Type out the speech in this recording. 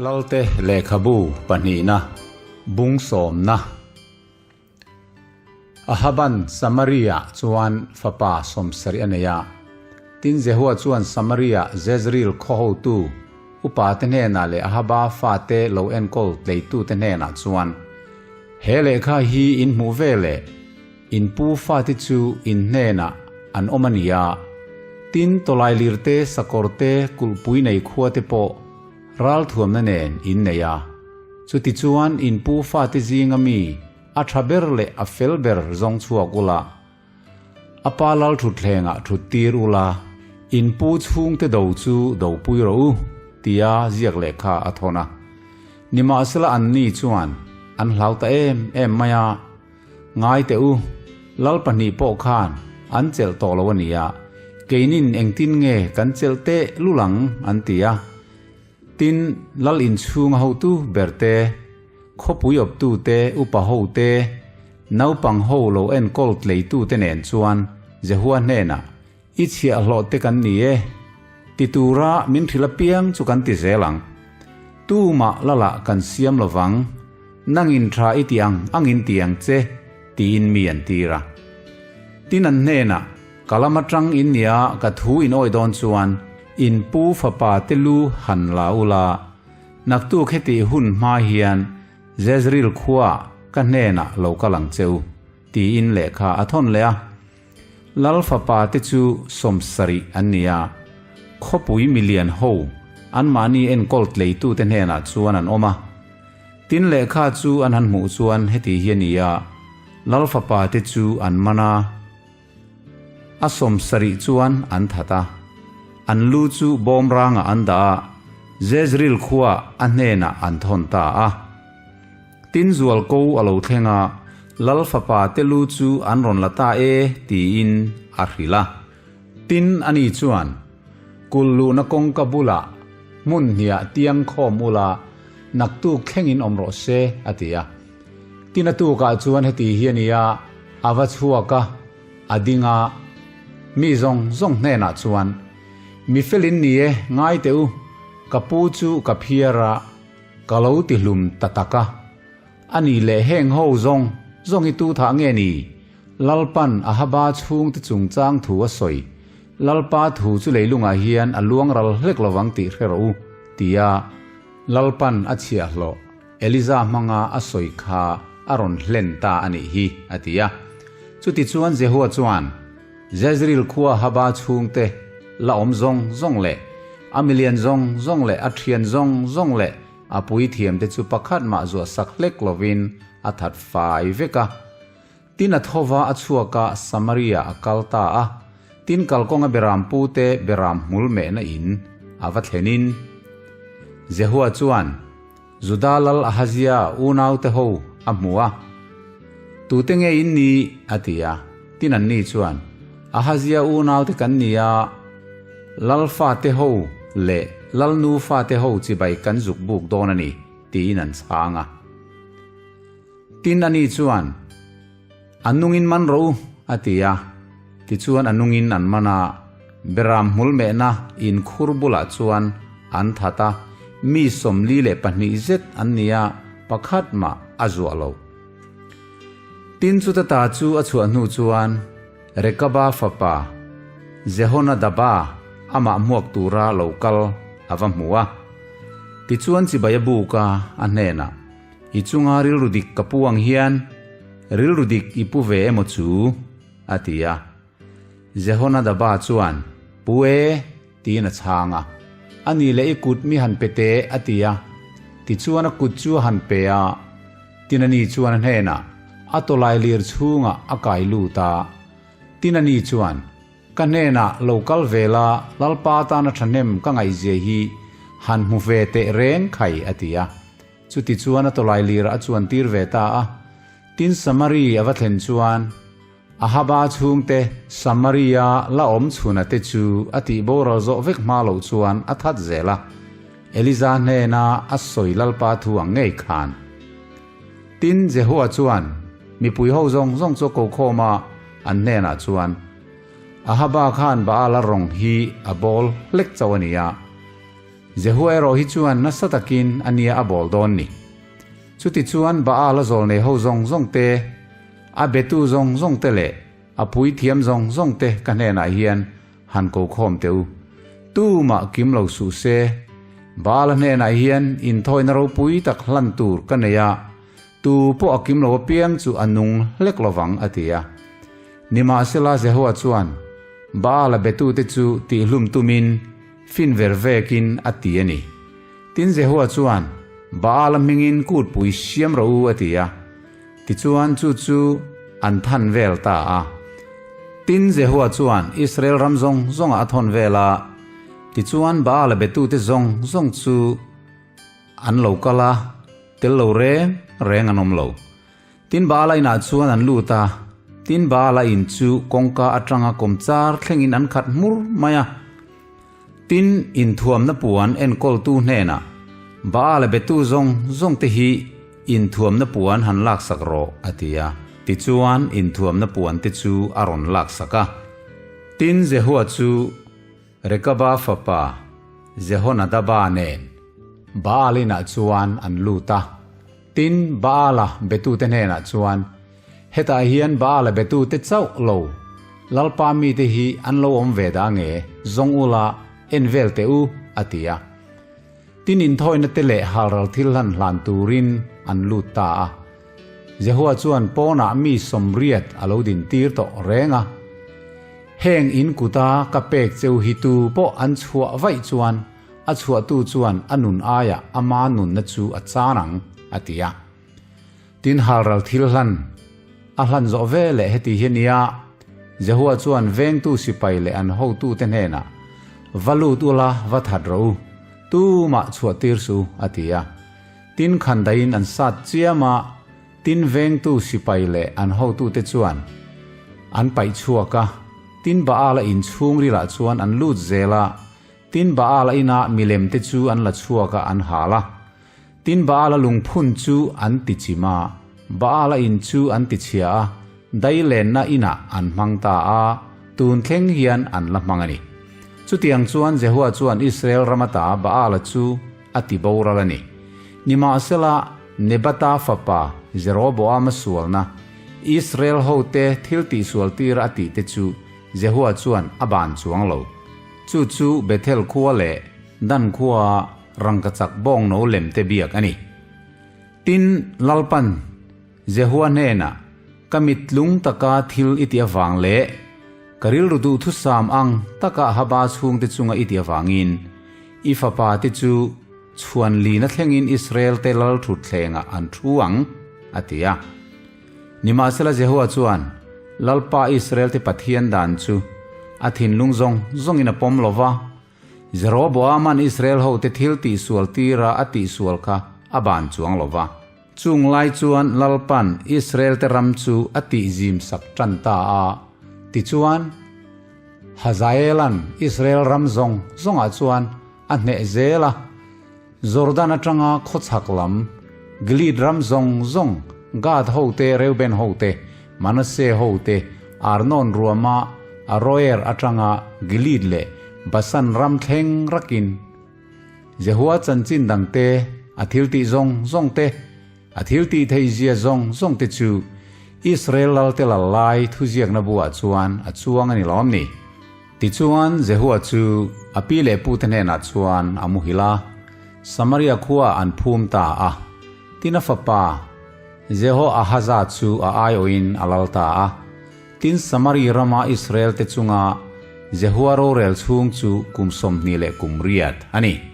Lalte lehkhabu pahnihna bung sawmna. Ahaban Samaria chuan fapa sawmsarih a nei a. Tin Jehua chuan Samaria Jezreel khaw hotu upate hnenah leh Ahaba fate lo enkawl tleitute hnenah chuan, He lehkha hi in hmuh ve leh in pu fate chu in hnenah an awm a ni a. Tin tawlailirte, sakawrte, kulhpui nei khuate pawh ralthuamna nen in nei a. Chutichuan in pu fate zinga mi a tha ber leh a fel ber zawng chhuak ula, a pa lal thutthlengah thut tir ula, in pu chhungte do chu do pui rawh u, tia ziak lehkha a thawn a. Nimahsela anni chuan an hlau ta em em mai a, Ngai teh u, lal pahnih pawh khan an chelh tawh lo a nia, keinin engtin nge kan chelh teh lul ang, an ti a. Tin, lal inchhunga hotu ber te, khawpui awptu te, upa ho te, naupang ho lo enkawl tleitu te nen chuan Jehua hnenah, I chhiahhlawh te kan ni e, ti tura min hrilh apiang chu kan ti zel ang. Tumah lalah kan siam lo vang, nangin tha i ti ang angin ti ang che, tiin mi an tir a. Tin an hnenah, Ka lam atang in nia ka thu in awi dawn chuan in pu fapa te lu han la ula, naktuk hetih hun hma hian Jezreel khuaah ka hnenah lo kal ang che u, tiin lehkha a thawn leh a. Lal fapa te chu sawmsarih an ni a, khawpui milian ho anmahni enkawl tleitute hnenah chuan an awm a. Tin lehkha chu an han hmuh chuan heti hi a ni a, Lal fapa te chu an man a, A sawmsarih chuan an that a, an lu chu bawm rangah an dah a, Jezreel khuaah a hnenah an thawn ta a. Tin zual ko a lo thleng a, Lal fapa te lu chu an rawn la ta e tiin a hrilh a. Tin ani chuan, Kulh luhna kawngka bulah hmun hniah tiang khawm ula naktuk thlengin awm rawh se, a ti a. Tin a tukah chuan heti hi a ni a, a va chhuak a, a ding a, mi zawng zawng hnenah chuan, Mi felin ni e, ngai teh u, ka pu chu ka phiar a, ka lo ti hlum ta tak a, a ni leh heng ho zawng zawng hi tu thah nge ni? Lalpan Ahaba chhungte chungchang thu a sawi, Lalpa thu chu leilungah hian a luang ral hlek lovang tih hre rawh u, tia Lalpan a chhiahhlawh. Eliza hmanga a sawi kha a rawn hlen ta a nih hi, a ti a. Chutichuan Jehua chuan Jezreel khua Haba chhungte la awm zawng zawng leh a milian zawng zawng leh a thian zawng zawng leh a puithiamte chu pakhat mah zuah sak hlek lovin a that fai vek a. Tin a thova a chhuak a, Samaria a kal ta a. Tin kalkawnga beram pute beram hmul mehna in a va thlenin Jehua chuan, Juda lal Ahazia unaute ho a hmu a, Tute nge in ni? a ti a. Tin anni chuan, Ahazia unaute kan ni a, lal fate ho leh lal nu fate ho chibai kan zuk buk dawn a ni, tiin an chhang a. Tin ani chuan, A nungin man rawh u, a ti a. Tichuan a nungin an man a, Beram hmul mehna inkhur bulah chuan an that a, mi 42 zet an ni a, pakhat mah a zuah lo. Tin chuta ta chu a chhuah hnu chuan Rekaba fapa Jehonadaba amah hmuak tura lo kal a va hmu a. Tichuan chibai a buk a, a hnenah, I chunga rilru dik ka pu ang hian rilru dik i pu ve emaw chu? a ti a. Jehonadaba chuan, Pu e, tiin a chhang a. A ni leh i kut mi han pe teh, a ti a. Tichuan a kut chu a han pe a. Tin ani chuan a hnenah a tawlai lir chhungah a kai lut a. Tin ani chuan, Ka hnenah lo kal ve la, Lalpa tana thahnem ka ngaihzia hi han hmu ve teh reng khai, a ti a. Chutichuan a tawlai lirah a chuan tir ve ta a. Tin Samari a va thlen chuan Ahaba chhungte Samaria la awm chhuna te chu a tih boral zawh vek hma loh chuan a that zel a. Eliza hnena a sawi Lalpa thu ang ngei khan. Tin Jehua chuan mipui ho zawng zawng chu a ko khawm a, an hnenah chuan, Ahaba khan Baala rawng hi a bawl hlek chauh a ni a. Jehua erawh hi chuan nasa takin a nia a bawl dawn ni. Chutichuan Baal-a zawlnei ho zawng zawng te, a betu zawng zawng te leh a puithiam zawng zawng te ka hnenah hian han ko khawm teh u. Tumah kim lo suh se. Baal-a hnenah hian inthawina ropui tak hlan tur ka nei a, tu pawh a kim lo apiang chu a nung hlek lovang, a ti a. Nimahsela Jehova chuan Baal-a betute chu tihhlum tumin fin ver vekin a ti a ni. Tin Jehova chuan, Baal-a hmingin kutpui siam rawh u, a ti a. Tichuan chu chu an than vel ta a. Tin Jehova chuan Israel ram zawng zawngah a thawn vel a. Tichuan Baal-a betute zawng zawng chu an lo kal a, tel lo reng reng an awm lo. Tin Baala inah chuan an lut a, tin Baala in chu kawngka atanga kawmchar thlengin an khat hmur mai a. Tin inthuamna puan enkawltu hnenah, Baala betu zawng zawng te hi inthuamna puan han laksak rawh, a ti a. Tichuan inthuamna puan te chu a rawn laksak a. Tin Jehua chu Rekaba fapa Jehonadaba nen Baal inah chuan an lut a. Tin, Baala betute hnenah chuan, Hetah hian Baala betute chauh lo, Lalpa mite hi an lo awm ve dah nge, zawng ula, en vel teh u, a ti a. Tin, inthawina te leh halral thil hlan hlan turin an lut ta a. Jehua chuan pawnah mi sawmriat a lo dintir tawh reng a. Heng in kuta ka pek cheu hi tu pawh an chhuah vaih chuan, A chhuahtu chuan a nun aiah ama nunna chu a chan ang, a ti a. Tin, halral thil hlan a hlan zawh ve leh heti hi a nia, Jehua chuan vengtu sipai leh an hotute hnenah, Va lut ula, va that rawh u, tumah chhuahtir suh u, a ti a. Tin, khandaiin an sat chiam a, tin vengtu sipai leh an hotute chuan an paih chhuak a, tin Baal-a inchhungrilah chuan an lut zel a, Tin Baal-a inah milem te chu an la chhuak a, an hal a. Tin Baal-a lungphun chu an ti chim a, Baal-a in chu an ti chhia a, dailenna inah an hmang ta a, tun thleng hian an la hmang a ni. Chutiang chuan Jehua chuan Israel ram ata Baal-a chu a ti boral a ni. Nimahsela, Nebata fapa Jeroboama sualna, Israel hote thil tihsual tira a tihte chu Jehua chuan a ban chuang lo. Chu chu Bethel khua leh Dan khuaa rangkachak bawngno lemte biak a ni. Tin, Lalpan Jehua hnenah, Ka mittlung taka thil i ti avang leh ka rilru duhthusam ang taka Ahaba chhungte chunga i ti avangin i fapate chu chhuan lina thlengin Israelte lal thutthlengah an thu ang, a ti a. Nimahsela Jehua chuan Lalpa Israelte Pathian dan chu a thinlung zawng zawngin a pawm lo va, Jeroboama'n Israel hote thil tihsual tira a tihsual kha a ban chuang lo va. Chung lai chuan Lalpa'n Israelte ram chu a tihzim sak tan ta a, tichuan Hazaela'n Israel ram zawng zawngah chuan a hneh zel a. Jordan atanga khawchhak lam, Gilead ram zawng zawng, Gad hote, Reuben hote, Manasseh hote, Arnon ruama Aroer atanga Gilead leh Basan ram thleng rakin, Jehua chanchin dangte, a thiltih zawng zawng te, a thiltih theihzia zawng zawng te chu Israel lalte lal lai thuziakna buah chuan a chuang a ni lawm ni? Tichuan, Jehua chu a pi leh pute hnenah chuan a muhil a, Samaria khuaah an phum ta a. Tin a fapa Jehoahaza chu a aiawhin a lal ta a. Tin Samari rama Israelte chunga Jehua rorel chhung chu kum 28 leh kum riat a ni.